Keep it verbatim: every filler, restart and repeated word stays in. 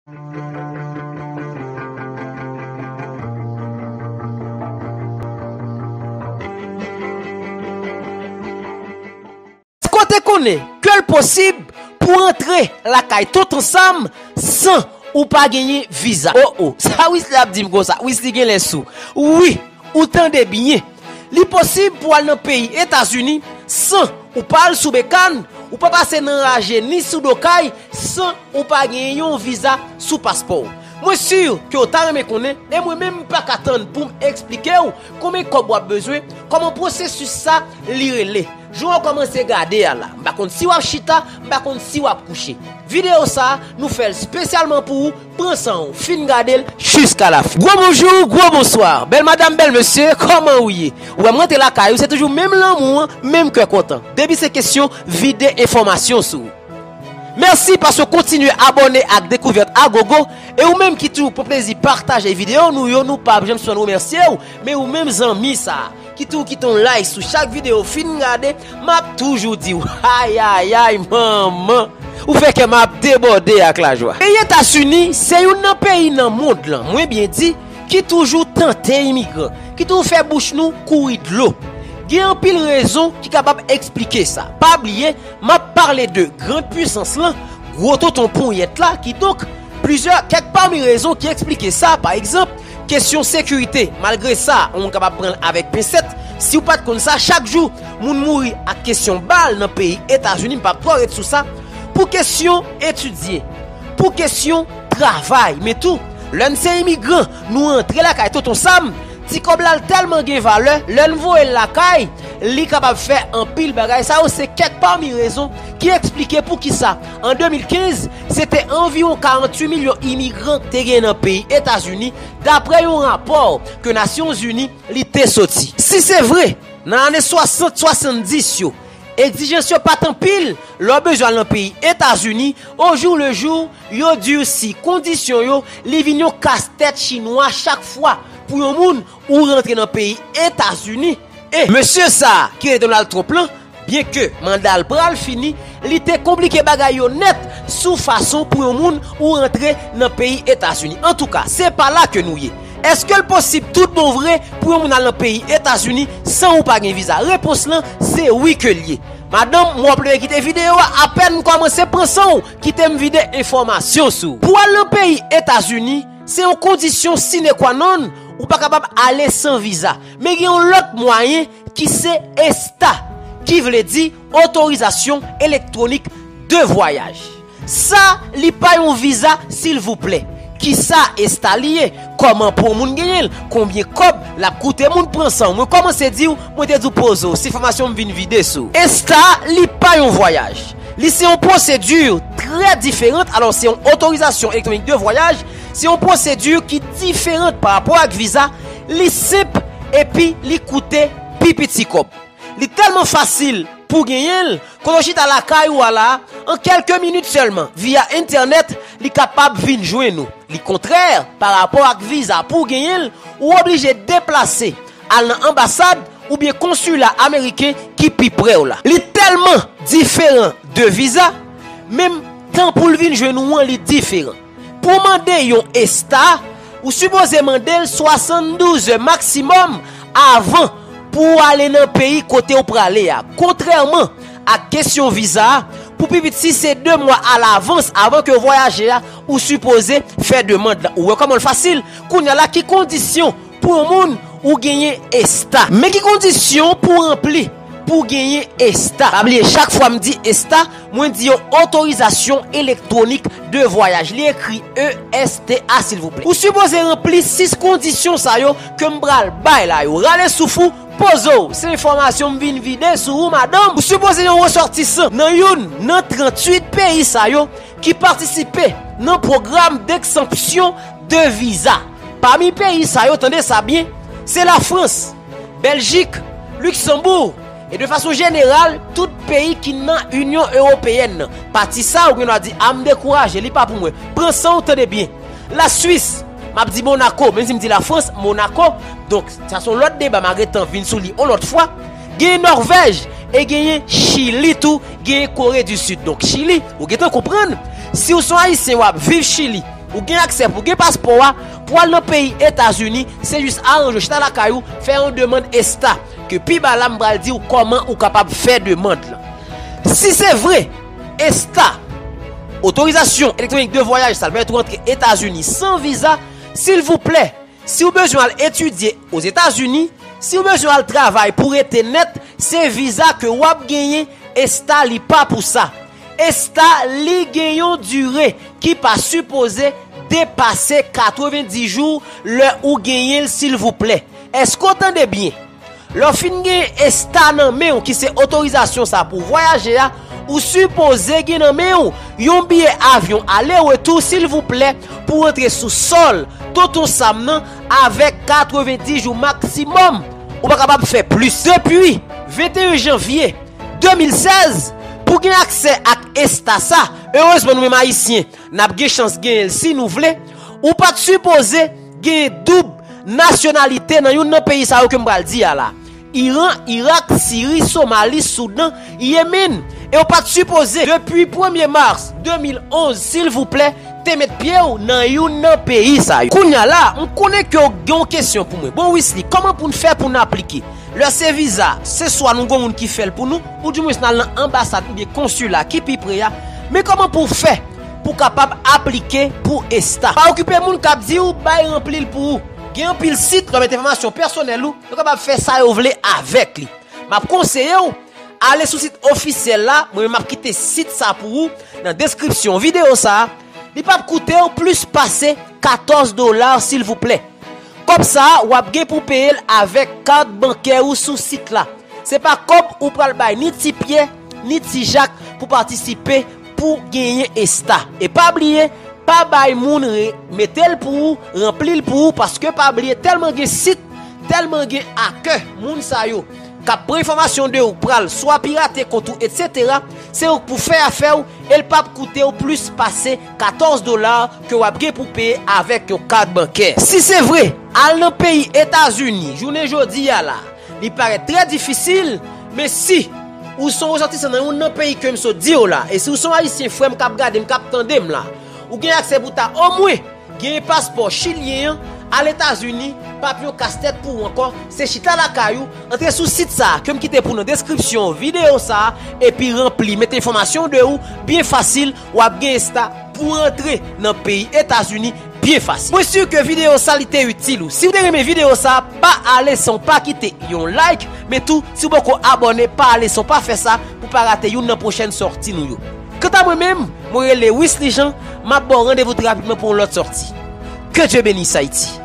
Èske w te konnen ke l posib pou w antre lakay Tonton Sam san ou pa genyen viza? O o, sa Wisly ap di m konsa? Wisly genlè sou. Wi, ou tande byen. Li posib pou w al nan peyi Etazini san ou pa al sou bekàn, ou pa pase nan raje ni sou do kay san ou pa genyen yon viza sou paspò w. Mwen si ke w ta renmen konnen, e mwen menm m pa ka tann pou m eksplike w konbyen kòb w ap bezwen, kòman pwosesis sa li rele. Jan w kòmanse gade a la, m pa konn si w ap chita, m pa konn si w ap kouche. Videyo sa a, nou fè l espesyalman pou ou, pran san w, fin gade l jiska lafen. Gwo bonjou, gwo bonswa, bèl madanm, bèl mesye, kòman ou ye? Ou wè m rantre lakay ou, se toujou menm lanmou an, menm kè kontan. Depi se kesyon vide enfòmasyon sou ou. Mèsi paske w kontinye abòne ak Dekouvèt Agogo, e ou menm ki toujou pran plezi pataje videyo nou yo, nou p ap janm sispann remèsye w, men ou menm zanmi sa a, ki toujou kite yon like sou chak videyo, fin gade, m ap toujou di w, ayayay, manman, ou fè kè m ap debòde ak lajwa. Peyi Etazini se youn nan peyi nan mond lan, mwen byen di, ki toujou tante imigran, ki toujou fè bouch nou kouri dlo. Gen anpil rezon ki kapab eksplike sa. Pa bliye, m ap pale de grann pwisans lan, gwo tonton ponyèt la, kidonk, plizyè, kèk pami rezon ki eksplike sa, pa egzanp, kesyon sekirite. Malgre sa, yon moun kapab pran l avèk pensèt. Si w pa t konn sa, chak jou, moun mouri ak kesyon bal nan peyi Etazini, m p ap twò ret sou sa. Pou kesyon etidye, pou kesyon travay, men tou, lè n se imigran, nou rantre lakay Tonton Sam, ti kòb la l tèlman gen valè, lè n voye l lakay, li kapab fè anpil bagay. Sa yo se kèk pami rezon ki eksplike poukisa, an de mil kenz, se te anviwon karanntuit milyon imigran ki te gen nan peyi Etazini, dapre yon rapò ke Nasyonzini li te soti. Si se vre, nan ane swasant, swasanndis yo, egzijans yo pa t anpil, lè w bezwen al nan peyi Etazini, au jour le jour, yo dirsi kondisyon yo, li vin yon kastèt chinwa chak fwa pou yon moun ou rantre nan peyi Etazini. E mesye sa a ki rele Donald Trump lan, byenke manda l pral fini, li te konplike bagay yo nèt sou fason pou yon moun ou rantre nan peyi Etazini. Antouka, se pa la ke nou ye. Èske l posib tout bon vre pou yon moun al nan peyi Etazini san ou pa gen viza? Repons lan, se wi ke l ye. Madanm, m w ap leve kite videyo a, apèn m kòmanse pran san w, kite m vide enfòmasyon sou ou. Pou al nan peyi Etazini, se yon kondisyon sine qua non, ou pa kapab ale san viza. Men gen yon lòt mwayen ki se ESTA, ki vle di otorizasyon elektwonik de vwayaj. Sa, li pa yon viza, silvouplè. Kisa ESTA li ye? Kòman pou yon moun genyen l? Konbyen kòb l ap koute? Moun pran san w. Mwen kòmanse di w, mwen te di w poze w, se enfòmasyon m vin vide sou. ESTA, li pa yon vwayaj. Li se yon pwosedi trè diferan. Alò, se yon otorizasyon elektwonik de vwayaj. Se yon pwosedi ki diferan pa rapò ak viza. Li senp epi li koute pi piti kòb. Li tèlman fasil pou genyen l, kote w chita lakay ou a la, an kèlke minit sèlman, via entènèt, li kapab vin jwenn ou. Li kontrè pa rapò ak viza. Pou w genyen l, ou oblije deplase, al nan anbasad oubyen konsila ameriken ki pi pre w la. Li tèlman diferan de viza, menm tan pou l vin jwenn ou an, li diferan. Pou w mande yon ESTA, ou sipoze mande l swasanndouz è maksimòm avan pou w ale nan peyi kote w prale a. Kontrèman ak kesyon viza a, pou pi piti se de mwa alavans avan ke w vwayaje a, ou sipoze fè demann lan. Ou wè kòman l fasil? Kounye a la, ki kondisyon pou yon moun ou genyen ESTA? Men ki kondisyon pou w ranpli pou w genyen ESTA? Pa bliye, chak fwa m di ESTA, mwen di yon otorizasyon elektwonik de vwayaj. Li ekri E S T A, silvouplè. Ou sipoze ranpli sis kondisyon sa yo ke m pral bay la yo. Rale souf ou, poze w. Se enfòmasyon m vin vide sou ou, madanm. Ou sipoze yon resòtisan nan youn nan tranntuit peyi sa yo ki patisipe nan pwogram d'egzanpsyon de viza. Pami peyi sa yo, tande sa byen, se Lafrans, Bèljik, Liksanboug, e de fason jeneral, tout peyi ki nan Inyon Ewopeyèn nan. Pati sa, ou gen dwa di, "A, m dekouraje, li pa pou mwen." Pran san w, tande byen. Laswis, m ap di Monako, menm si m di Lafrans, Monako. Donk, sa se yon lòt deba, m a gentan vin sou li yon lòt fwa. Genyen Nòvèj, e genyen Chili tou, genyen Kore di Sid. Donk, Chili, ou gentan konprann, si w se yon Ayisyen, w ap viv Chili, Ou gen aksè pou gen paspò a, pou al nan peyi Etazini, se jis aranje w, chita lakay ou, fè yon demann ESTA, ke pi ba la m pral di w kòman ou kapab fè demann lan. Si se vre, ESTA, otorizasyon elektwonik de vwayaj, sa l pèmèt ou antre Etazini san viza, silvouplè, si w bezwen al etidye Ozetazini, si w bezwen al travay pou rete nèt, se viza ke w ap genyen, ESTA li pa pou sa. ESTA li gen yon dire ki pa sipoze depase katrevenndis jou lè ou genyen l, silvouplè. Èske w tande byen? Lè w fin gen ESTA nan men w, ki se otorizasyon sa pou vwayaje a, ou sipoze gen nan men w yon biyè avyon ale retou, silvouplè, pou rantre sou sòl Tonton Sam nan avèk katrevenndis jou maksimòm. Ou pa kapab fè plis. Depi venteyen janvye de mil sèz, pou gen aksè ak ESTA sa, erezman nou menm Ayisyen, n ap gen chans genyen l si nou vle, ou pa t sipoze genyen doub nasyonalite nan youn nan peyi sa yo ke m pral di a la. Iran, Irak, Siri, Somali, Soudan, Yemen. E w pa t sipoze, depi premye mas de mil onz, silvouplè, te met pye w nan youn nan peyi sa yo. Kounye a la, m konnen ke w gen yon kesyon pou mwen. Bon, Wisly, kòman pou n fè pou n aplike? Lè se viza, se swa nou gon moun ki fè l pou nou, oudimwens n al nan anbasad oubyen konsila ki pi pre a. Men kòman pou w fè pou w kapab aplike pou ESTA? Pa okipe moun k ap di w bay ranpli l pou ou. Gen anpil sit, lè w mete enfòmasyon pèsonèl ou, yo kapab fè sa yo vle avèk li. M ap konseye w, ale sou sit ofisyèl la, mwen menm m ap kite sit sa pou ou nan deskripsyon videyo sa a. Li p ap koute w plis pase katòz dola, silvouplè. Kòb sa a, w ap gen pou peye l avèk kat bankè ou sou sit la. Se pa kòb ou pral bay ni Ti Pyè, ni Ti Jak pou patisipe pou genyen ESTA. E pa bliye, pa bay moun re-, mete l pou ou, ranpli l pou ou, paske pa bliye, tèlman gen sit, tèlman gen akè moun sa yo k ap pran enfòmasyon de ou, pral swa pirate kont ou, etsetera, se ou k pou fè afè w, e l p ap koute w plis pase katòz dola ke w ap gen pou peye avèk yon kat bankè. Si se vre, al nan peyi Etazini, jounen jodi a la, li parèt trè difisil, men si ou se yon resòtisan nan youn nan peyi ke m sot di w la, e si ou se yon Ayisyen frè m k ap gade m, k ap tande m la, ou gen aksè pou ta omwen genyen paspò chilyen an, al Etazini p ap yon kastèt pou ou ankò, se chita lakay ou, antre sou sit sa a ke m kite pou nan deskripsyon videyo sa a, epi ranpli, mete enfòmasyon de ou, byen fasil, w ap gen ESTA pou rantre nan peyi Etazini byen fasil. Mwen si ke videyo sa li te itil ou. Si w te renmen videyo sa, pa ale san w pa kite yon like, men tou, si w poko abòne, pa ale san w pa fè sa pou pa rate youn nan pwochèn sòti nou yo. Kanta mwen menm, mwen rele Wisly Jean, m ap ba w randevou trè rapidman pou yon lòt sòti. Que Dieu bénisse Haïti.